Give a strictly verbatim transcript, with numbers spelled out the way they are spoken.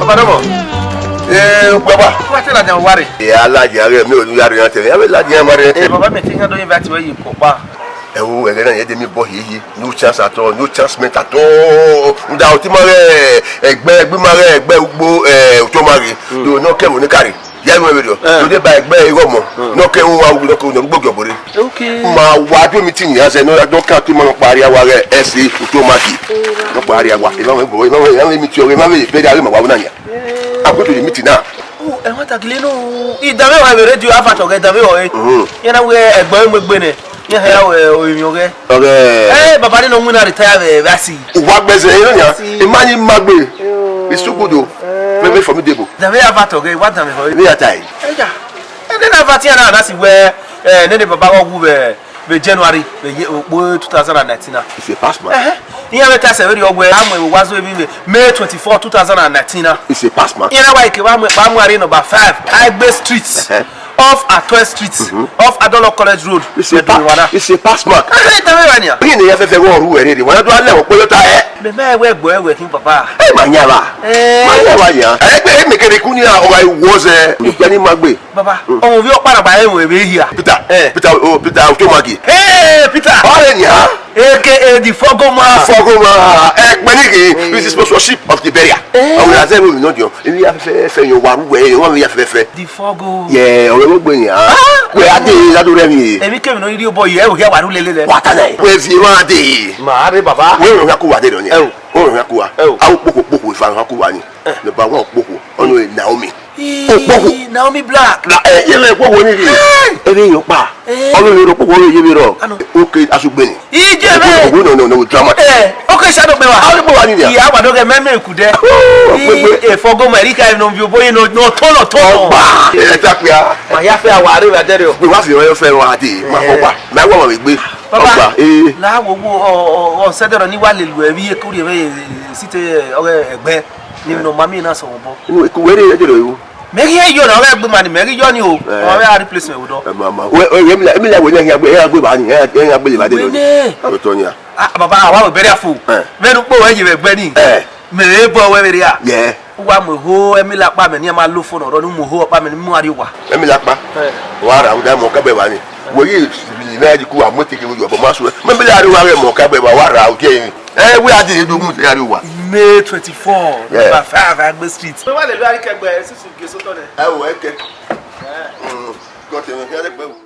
Madam. Eh, baba. Wa te ladian wa rre. Ya ladian rre, mi ò ní ya rre yan tẹ̀lé. Ya vbe ladian ma rre. Eh, baba, mẹ te yan do invite wẹ ye ipò pa. Ẹ wo, ẹghẹ na yẹn de mi bọ hiehie, no chance at all, no chance meant at all. Nda oti ma rre, ẹgbẹ, ẹgbẹ ma rre, ẹgbẹ ugbo, eh, oto ma rre. Do no kẹ wo ni kare. Ya mo video. Eh. Do de ba ẹgbẹ igho mo. No kẹ wo wa ugbo, no kẹ wo gbogbo bore. Okay. Ma wa do meeting ya sẹ, no, no kẹ ti ma no kpari wa rre, ẹ si, oto ma ki. No kpari wa. Ẹ ma wẹ bo, ẹ ma wẹ, ẹ ma wẹ meeting, ẹ ma wẹ, be da ma wa wo na yan. I'm going to the meeting now. Oh, ẹ wa ta gele no. I dame wa vbe radio, a fa tọ ghe dame wa. Mhm. Yẹn na wẹ ẹgbẹ mu egbe nẹ. Yẹn hẹ ya wẹ orinmwi ọghẹ. Ọghẹ. Eh, baba ni no win na retire vbe, vbe asi. Uwa gbẹzẹ, you know, ya. Imagine magbe. It's too good, though. Eh. Very, very formidable. Dame ya va tọ ghe, wa dame ho. Ni ata yi. Eya. Ede na va tian na, na si wẹ, eh, nene baba gho wu vbe, vbe January, vbe ye, okpo two thousand and nineteen na. It's a past man. Ẹhẹn. Iran vbe ta sẹ vberriọ wẹ, a mu ẹvbo wa zo emwi vbe May twenty-four, two thousand and nineteen na. It's a past man. Iran wa ike wa mu, wa mu are number five, Aigbe Street, ẹhẹn, off Atwell Street, mhm, off Adolo College Road. It's a pa-, Ẹdunwara. It's a past man. Ẹhẹn, tell me right now. Iran ya fẹfẹ wọ ru ẹre re. Wọn do alẹ wọn pé yóò ta ẹ. Mẹ mẹ wẹ gbọ ẹwẹ kí baba. Ẹ ma yan wa. Eh. Ma yan wa yan. Ẹ gbẹ ẹ mẹkẹrẹ kú ni a ọgha iwọ zẹ. Ìgbà ni ma gbé. Baba, mm, ọmọ vbe ọkpa na ba ẹmwẹ vbe hia. Peter, eh, Peter, oh, Peter Otomagi. Hey, Peter. Ọrẹ nia. A K A the Fogoma. Fogoma. Ẹ pẹ ni ke, mm, with the sponsorship of the burial. Eh. Àwọn ìlànà ẹ̀rọ mi náà jọ. Èmi yà fẹ́ fẹ́ yan wa rúwẹ̀, wọ́n mi yà fẹ́ fẹ́. The Fogo. Yẹ, ọ̀rẹ́ ló gbé yàn. Ah! Wẹ́ adé ládùn rẹ̀ mi. Èmi kẹ́mi náà rí ọbọ yìí, ẹ ò hẹ́ wà rú lélẹ̀ lẹ. Wà á tà náà. Wẹ́ fi wọ́n adé. Màá rí bàbá. Wẹ́ ìròyìn akó wà dé lọ ni. Ẹ o. Wẹ́ ìròyìn akó wà. Ẹ o. Àwọn òpópó òpópó ìfà akó wà ni. Ẹ. Number one òpópó. Ọ̀nà ìnáwó mi. Okpoho. Naomi Black. Na, eh, yẹn lẹ okpoho ni ri. Hey! Ẹ vbe yan ọkpa. Eh. Ọlọ́run ro okpoho rẹ ye vbe rọ. Ano. Okay, asugbe ni. Ije vbe. Okpoho no, no, no, drama. Eh, okay, shadow gbe wa. Awo gbe wa ni nia. Iya wa do ghe mẹ mẹ ku dẹ. Oh, gbegbe. Eh, eh, fogo ma ri ka no bi obo ye no, no to, no to. Ọgba. Eh, ta pia. Ma ya fẹ awa re wa dẹrẹ o. Gbe wa fi ọyọ fẹ wa de. Ma, eh, ọgba. Ma wa wa gbe. Baba, ọgba, eh, la wo wo, ọ, ọ, ọ, sẹdẹrọ ni wa lele ẹ vbe ye kuri ẹ vbe site, eh, ọghe ẹgbẹ. Ni, eh, no ma mi na sọ bọ. Inu ku were ye dẹrẹ o. Mẹ ghi yọ na, ọ gha gbe ma ni, mẹ ghi yọ ni o. Eh. Ọ gha replacement vbe odọ. Ẹ ma, ma. Wẹ, wẹ, wẹ, emi la, emi la wẹ ne a gbe, a gbe ba ni, a, a gbe ba de. Wẹ ne. Ọtọ ni a. Ah, baba, a wa wẹ bẹrẹ afu. Eh. Vbene ukpo wẹ ye vbe ẹgbẹ ni. Eh. Mẹ vbe bọ wẹ vberriọ. Yeah. U wa mu eho, emi la kpa mẹ ni, a ma lo phone ọrọ ni, u mu eho ọkpa mẹ ni, mu a rrie owa. Emi la kpa. Eh. Wa ra, u da mọ ka gbe ba ni. Wẹ ghi, mẹ di ku a mu teke vbe yọ, bọ ma suẹ. Mẹ bi la rrie owa ghe mọ ka gbe ba, wa ra, u tie. Eh, wẹ a di du mu ya rrie owa. May twenty-four, yeah, number five, Agbe Street. Wẹ wa lele a ri kẹgbẹ, susu gie sotọ nẹ. Ẹ o, ẹ kẹ. Mm, gọtẹ mẹ, kẹ lẹ gbẹ o.